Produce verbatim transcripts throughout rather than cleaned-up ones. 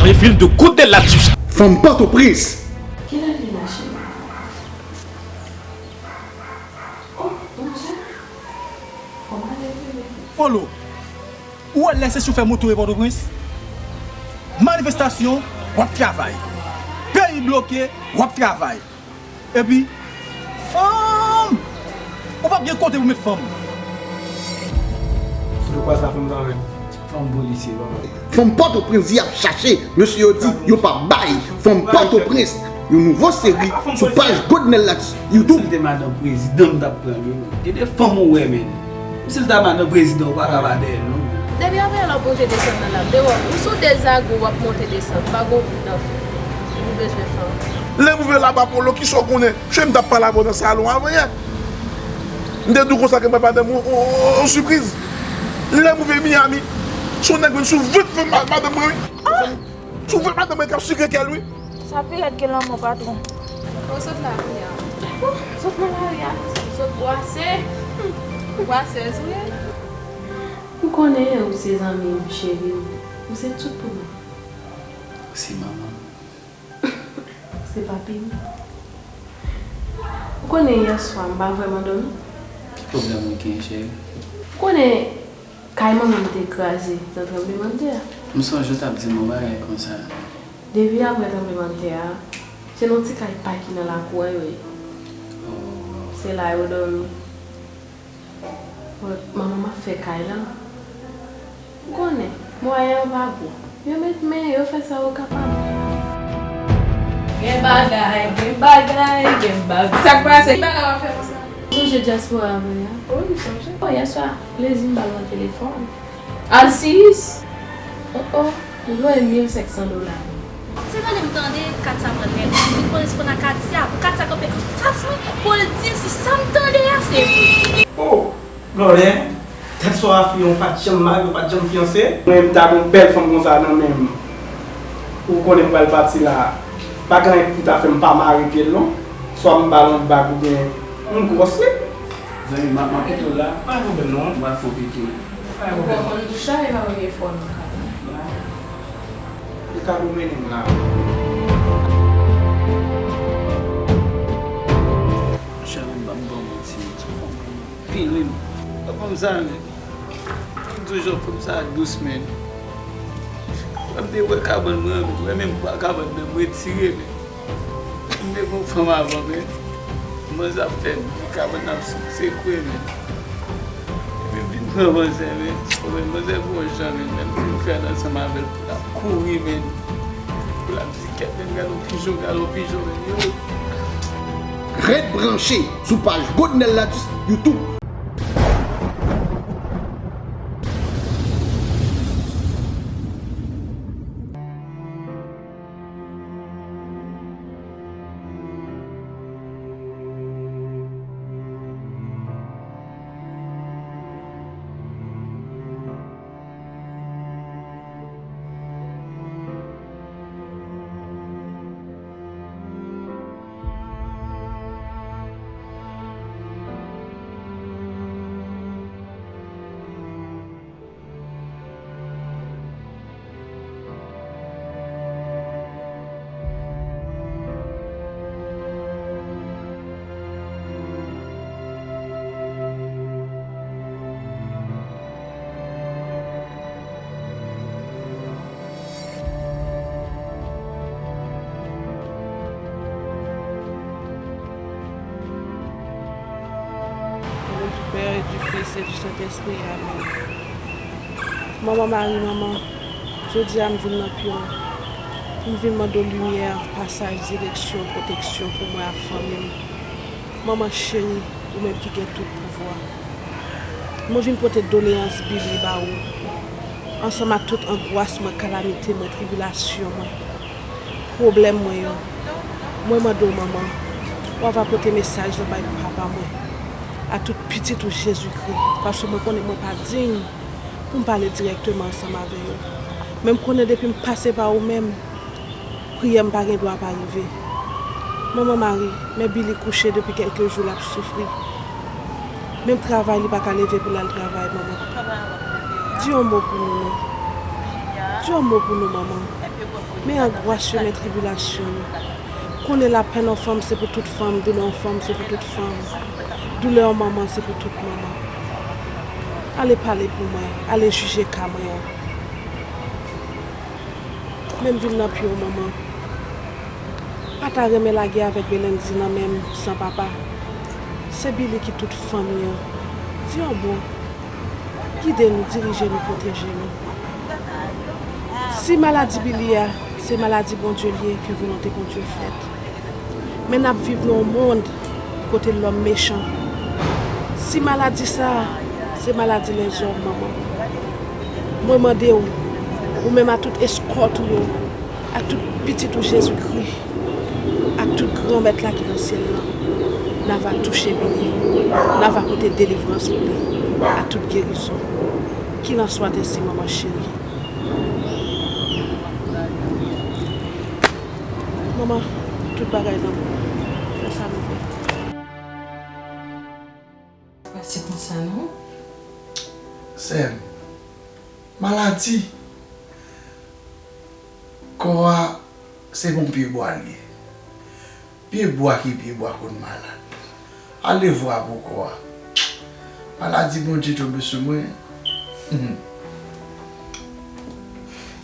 Refil de Goodnell Latus. Fanm Pòtoprens. Kilè li mache? Oh, bonjou. Kòman leve? Polo, ou wè lè se choufè moto e Pòtoprens? Manifestasyon, w ap travay. Peyi bloke, w ap travay. Epi, fanm! Ou p ap gen kote pou met fanm. Sou de kwa sa fanm nan menm. Fanm polisye, papa. Fanm Pòtoprens y ap chache, mesye yo di yo p ap bay. Fanm Pòtoprens, yon nouvo seri sou paj Goodnell Latus YouTube. Si l te madanm prezidan, m t ap pran l, wi, men. Gen de fanm ou wè, men. Si l ta madanm prezidan, ou pa ka pa dèyè l, non, men. Depi apre lè w monte desann nan la, m te wè w. Ou sou de zago, w ap monte desann, pa gon bout nan fè. Ou bezwen fanm. Lè m rive laba Polo, kisa w konnen? Cheri, m t ap pale avè w nan salon avanyè. M te di w konsa ke m bay madanm ou, ou, ou, ou sipriz. Lè m rive Miami, se yon nèg vin sou vant fanm ma-, madanm mwen, wi. Sou vant madanm mwen k ap sikre kè l, wi. Sa pi rèd ke lanmò, patwon. Ou sot la kounye a. Ou sot nan lari a. Ou sot bwase. Ou bwasèz, wi. M konnen ou se zanmi m, cheri m. Ou se tout pou mwen. Ou se manman m. Se papi m. Ou konnen yè swa m pa vrèman dòmi. Ki pwoblèm ou gen, cheri? Ou konnen kay manman m te kraze nan tranblemanntè a. M sonje w t ap di m yon bagay konsa. Depi apre tranblemanntè a, se nan ti kay pa ki nan lakou a yo ye. Oh. Se la yo dòmi. Bon, manman m ap fè kay la. Ou konnen, mwayen yo pa gwo. Yo met men, yo fè sa yo kapab. Gen bagay, gen bagay, gen bagay. Sa k pase? Ki bagay w ap fè konsa? Ou sonje dyaspora mwen an? Wi, m sonje. Bon, yèswa, plezi m ba l nan telefòn. Alsiyis! Oh, oh. Li voye mil senk san dola. Se tande m tande Katia pran nèg, m vin konnen se pandan Katia, pou Katia kanpe anfas mwen, pou l di m si sa m tande a se vre. Oh, Gòlè, tèt swa a fi an, ou pa t janm marye, ou pa t janm fiyanse. Mwen, m ta gen yon bèl fanm konsa nan men m. Ou konnen m pral pati la. Pa gen anyen ki pou ta fè m pa mare pye l non. Swa m ba l yon bag oubyen yon gwòs li. Zanmi m, m ap kite w la. Pa gen pwoblèm non. M pral fè w pete. Ou konprann bouch la, e pa premye fwa w nan kay la. Li ka domine m la. Cheri m, ban m ba w manti, se fanm anpil wi. Fanm sa men. Fanm toujou fanm sa dous men. Lè m te wè kabann mwen, mwen menm pa kabann nan m retire men. M te gon fanm avan, men manzè ap fè bri, kabann nan ap sekwe, men. Epi m vin pran manzè, men. Ou wè manzè gon jan, men. Lè m fin fè l ansanm avè l, pou l ap kouri, men. Pou l ap di, "Kèt, men, gade yon pijon, gade yon pijon, men, yo." Ret branche sou paj Goodnell Latus YouTube. Au nom du Père et du Fils et du Saint-Esprit. Amen. Manman Mari, manman, jodi a m vin nan pye w. M vin mande w limyè, pasaj, direksyon, pwoteksyon pou mwen ak fanmi m. Manman cheri, ou menm ki gen tout pouvwa. Mwen vin pote doleyans Billy ba ou, ansanm ak tout angwas mwen, kalamite mwen, tribilasyon mwen, pwoblèm mwen yo. Mwen mande w, manman, w ava pote mesaj lan bay papa mwen, ak tout pitit ou Jezikri, paske mwen konnen mwen pa diy pou m pale dirèkteman ansanm avè yo. Men m konnen depi m pase pa ou menm, priyè m pa gen dwa pa rive. Manman Mari, men Billy kouche depi kèlke jou l ap soufri. Menm travay li pa ka leve pou l al travay, manman. Di yon mo pou nou non. Di yon mo pou nou, manman. Men angwas yo, men tribilasyon yo. Konnen lapenn yon fanm se pou tout fanm, doulè yon fanm se pou tout fanm, doulè yon manman se pou tout manman. Ale pale pou mwen, ale jije ka mwen an. Men m vin nan pye w, manman. Pa ta renmen lage avèk Belendy nan menm san papa. Se Billy ki tout fanmi an. Di yon mo. Gide nou, dirije nou, pwoteje nou. Si maladi Billy a, se maladi Bondye l ye, ke volonte Bondye fèt. Men n ap viv nan yon mond kote lòm mechan. Si maladi sa a, se maladi lèzòm, manman, mwen mande w, ou menm a tout eskòt ou yo, ak tout pitit ou Jezikri, ak tout Granmèt la ki nan syèl la, n a va touche Billy, n a va pote delivrans pou li, ak tout gerizon. Qu'il en soit ainsi, manman cheri. Manman, tout bagay nan men w. Fè sa nou vle. Pa se konsa non. Sè m, maladi, kò a se bon pye bwa l ye. Pye bwa ki pye bwa konn malad. Ale vwa pou kò a. Maladi Bondye tonbe sou mwen. Hmm.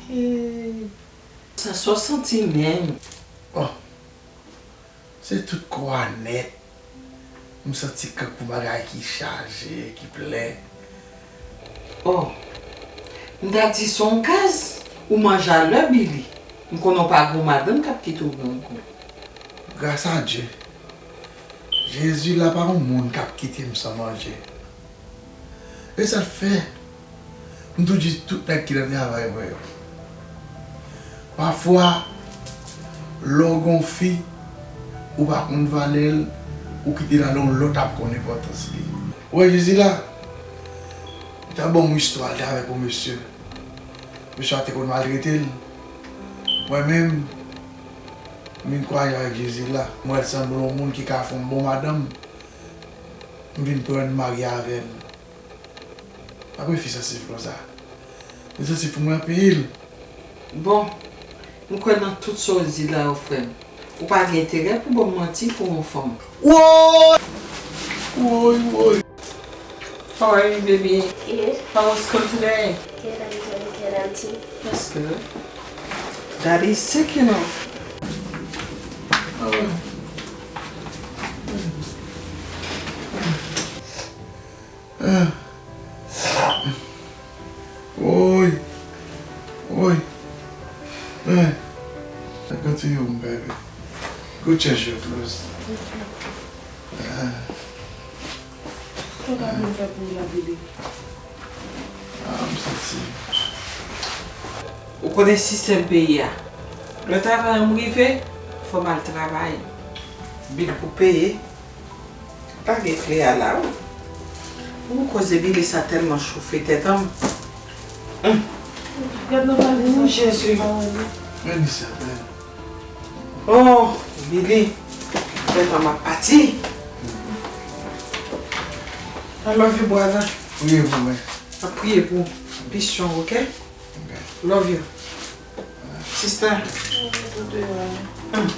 E, sa, sa w santi menm? Oh. Se tout kò a nèt. M santi kankou bagay ki chaje, ki plen. Oh, m ta di se yon gaz ou manje a lè, Billy. M konnen w pa gen yon madanm k ap kite w grangou. Gras a Dye, Jezi la pa yon moun k ap kite m san manje. E sa k fè m toujou di tout nèg ki nan travay mwen yo. Pafwa, lè w gen yon fi, ou pa konn valè l, ou kite l ale yon lòt ap konn enpòtans li. Ou wè Jezi la, li ta ban m yon istwa, li te avèk yon mesye. Mesye a te konn maltrete l. Mwen menm, m vin kwaze avèk Jezi la. M wè l sanble yon moun ki ka fè yon bon madanm. M vin pran, m marye avè l. Apre fi sansif konsa. Li sansif pou mwen anpil. Bon, m kwè nan tout sa w di la yo, frè m. Ou pa gen enterè pou ban m manti pou yon fanm. Woy! Woy, woy! How are you, baby? Good. How was school today? Good, I'm doing good, Auntie. That's good. Daddy is sick, you know. Ah. Ah. Woy. Woy. Eh. Continue, baby. Go change your clothes. Ah. Sa w ta vin fè pou m la, Billy? Ah, m santi. Ou konnen sistèm peyi a. Lè travay an m rive, fò m al travay. Bil pou peye. Pa gen kle a la, wi. Ou koze Billy sa tèlman chofe tèt an m. Hum. Gad nan valiz la. Jezi. Men misye bèl. Oh, Billy. Tèlman m ap pati. I love you, brother. Priye pou mwen. M ap priye pou w. Be strong, ok? Ok. Love you. Sister. Love you too, dear. Hum.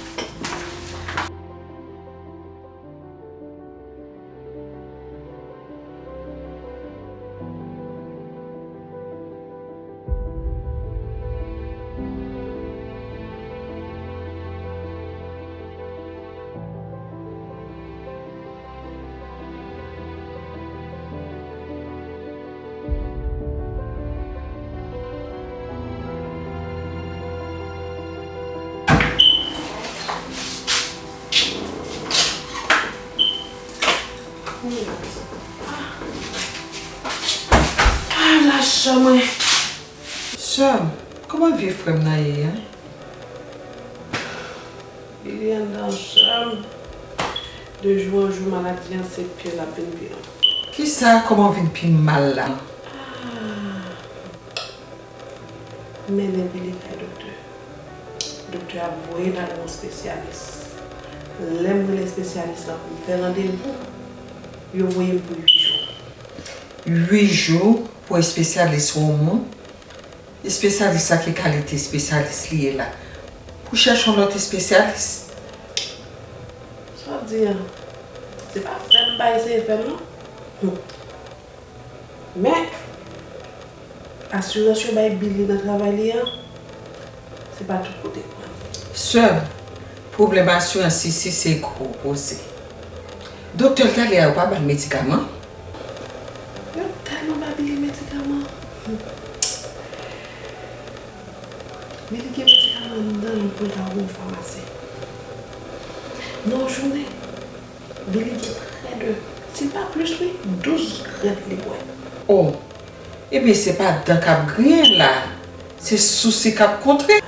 Ah, lach mwen. Sè m, kòman vye frè m nan ye a? Li anndan, sè m. De jou an jou, maladi an se pi l ap vin pi mal. Kisa, kòman vin pi mal la? Ah. M mennen Billy kay doktè. Doktè a voye l al wè yon espesyalis. Lè m rele espesyalis la pou m fè randevou, yo voye m pou uit jou. Uit jou pou espesyalis wè yon moun? Espesyalis sa ki kalite espesyalis li ye la? Pou chèche yon lòt espesyalis. Sa w di a? Se pa fè m pa eseye fè l non. Hmm. Men, asirans yo bay Billy nan travay li an, se pa tout kote pou ale. Sè m, pwoblèm asirans isi se gwo koze. Doktè l t ale a, yo pa ba l medikaman? Yo tèlman ba Billy medikaman. Billy gen medikaman anndan l pou l ta voye famasi. Nan yon jounen, Billy gen prè de, si l pa plis wi, douz grenn li bwè. Oh, ebyen se pa dan k ap griyen la, se sousi k ap kontre.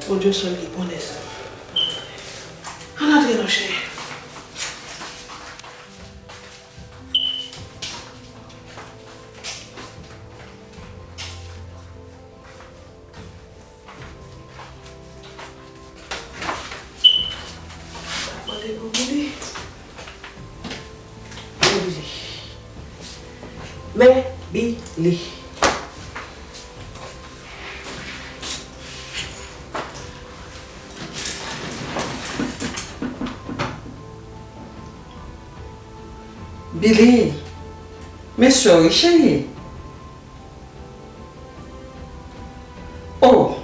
Bondye sèl ki konnen sa. Ann antre non cheri. Mande pou Billy. Pou Billy. Men Billy. Billy, men sè w wi cheri. Oh,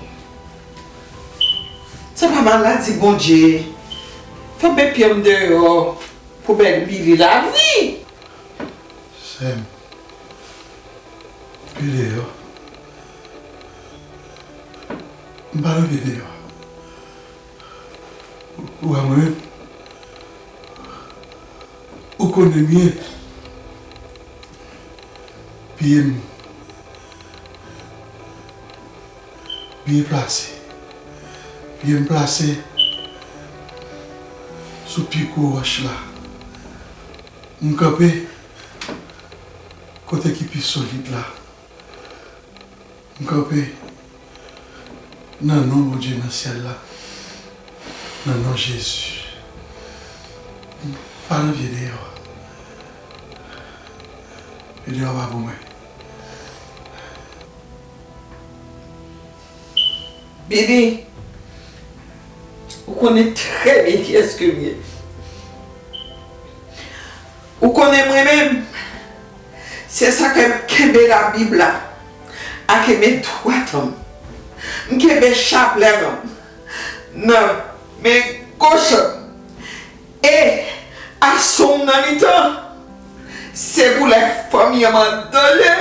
sa pa maladi Bondye. Fè m met pye m deyò pou bèl Billy lavi. Sè m, pye deyò. M pa nan pye deyò. Ou wè mwen menm? Ou konnen byen. Pye m byen plase. Pye m plase sou pi gwo wòch la. M kanpe kote ki pi solid la. M kanpe nan non Bondye nan syèl la, nan non Jezi. Pa nan pye deyò. Pye deyò pa pou mwen. Billy, ou konnen trè byen kiyès ke m ye. Ou konnen mwen menm, se sa ke m kenbe Labib la, a kenbe dwat an m. M kenbe chaplè an m nan men goch an m. E aswè m nan mitan, se pou lè fanmi an m an danje,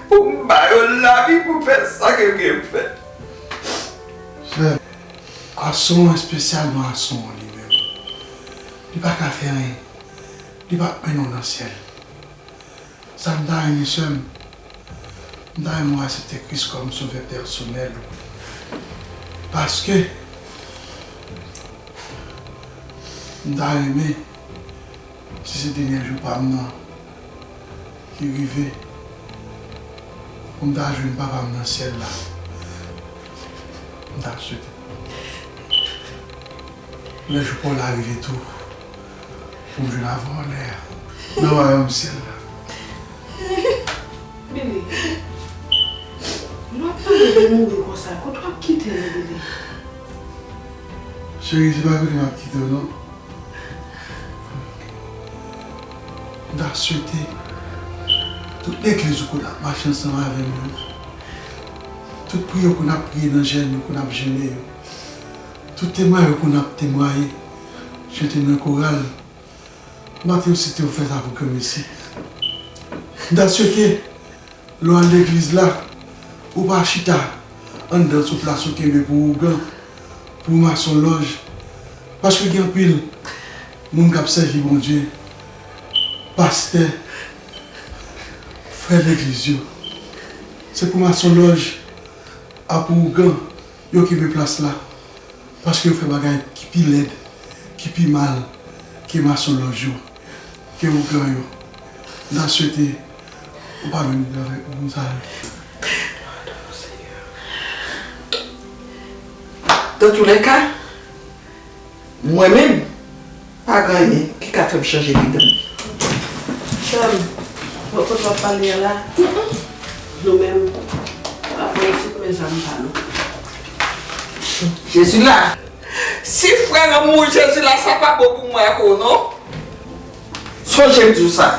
pou m ba yo lavi pou m fè sa ke m gen pou m fè. Sè, aswè an, espesyalman aswè an li menm, li pa ka fè anyen. Li p ap mennen w nan syèl. Sa m ta renmen, sè m, m ta renmen w aksepte Kris kòm sovè pèsonèl ou. Paske m ta renmen, si se dènye jou pa m nan ki rive, pou m ta jwenn papa m nan syèl la, m ta swete lè jou pa w la rive tou, pou m jwenn avè w anlè a, nan wayòm syèl la. Billy, lè w ap pale de mouri konsa, kote w ap kite nou, Billy? Cheri, se pa kote m ap kite w, non. M ta swete tout legliz ou konn ap mache ansanm avè m yo, tout priyè ou konn ap priye nan jèn ou konn ap jene yo, tout temwayaj ou konn ap temwaye, chante nan koral, m pa te site w fè sa pou granmesi. M ta swete lè w al legliz la, ou pa chita anndan sou plas ou kenbe pou ougan, pou mason lòj. Paske gen anpil moun k ap sèvi Bondye, pastè, frè legliz yo. Se pou mason lòj a pou ougan yo kenbe plas la. Paske yo fè bagay ki pi lèd, ki pi mal ke mason lòj yo, ke ougan yo. M ta swete ou pa vin avèk moun sa yo. Dans tous les cas, mwen menm, pa gen anyen ki ka fè m chanje lide m. Sè m, bon, kote w ap pale a la? Nou menm, pa politik men zam pa nou. Jezi la. Si frè an mouri Jezi la, sa pa bon pou mwen ak ou non. Sonje m di w sa.